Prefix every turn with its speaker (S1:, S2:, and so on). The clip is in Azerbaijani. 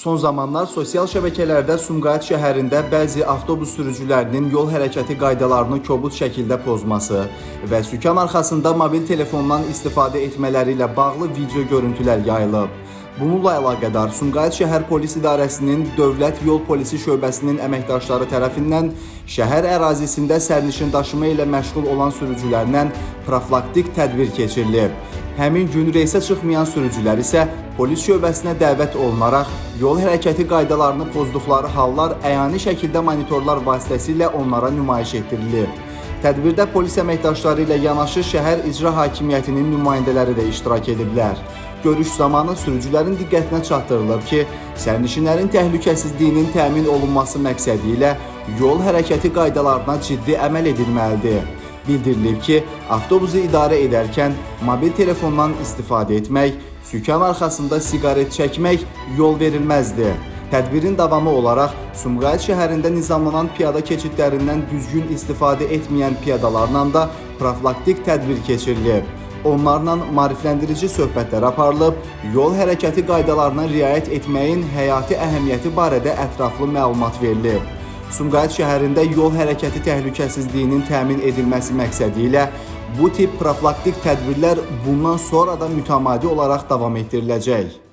S1: Son zamanlar sosial şəbəkələrdə Sumqayıt şəhərində bəzi avtobus sürücülərinin yol hərəkəti qaydalarını kobud şəkildə pozması və sükan arxasında mobil telefondan istifadə etmələri ilə bağlı video görüntülər yayılıb. Bununla əlaqədar Sumqayıt şəhər polis idarəsinin Dövlət Yol Polisi şöbəsinin əməkdaşları tərəfindən şəhər ərazisində sərnişin daşıma ilə məşğul olan sürücülərlə profilaktik tədbir keçirilib. Həmin gün reysə çıxmayan sürücülər isə polis şöbəsinə dəvət olunaraq yol hərəkəti qaydalarını pozduqları hallar əyani şəkildə monitorlar vasitəsilə onlara nümayiş etdirilib. Tədbirdə polis əməkdaşları ilə yanaşı şəhər icra hakimiyyətinin nümayəndələri də iştirak ediblər. Görüş zamanı sürücülərin diqqətinə çatdırılıb ki, sərnişinlərin təhlükəsizliyinin təmin olunması məqsədi ilə yol hərəkəti qaydalarına ciddi əməl edilməlidir. Bildirilib ki, avtobusu idarə edərkən mobil telefondan istifadə etmək, sükan arxasında siqaret çəkmək yol verilməzdir. Tədbirin davamı olaraq Sumqayıt şəhərində nizamlanan piyada keçidlərindən düzgün istifadə etməyən piyadalarla da profilaktik tədbir keçirilib. Onlarla maarifləndirici söhbətlər aparılıb, yol hərəkəti qaydalarına riayət etməyin həyati əhəmiyyəti barədə ətraflı məlumat verilib. Sumqayıt şəhərində yol hərəkəti təhlükəsizliyinin təmin edilməsi məqsədi ilə bu tip profilaktik tədbirlər bundan sonra da mütəmadi olaraq davam etdiriləcək.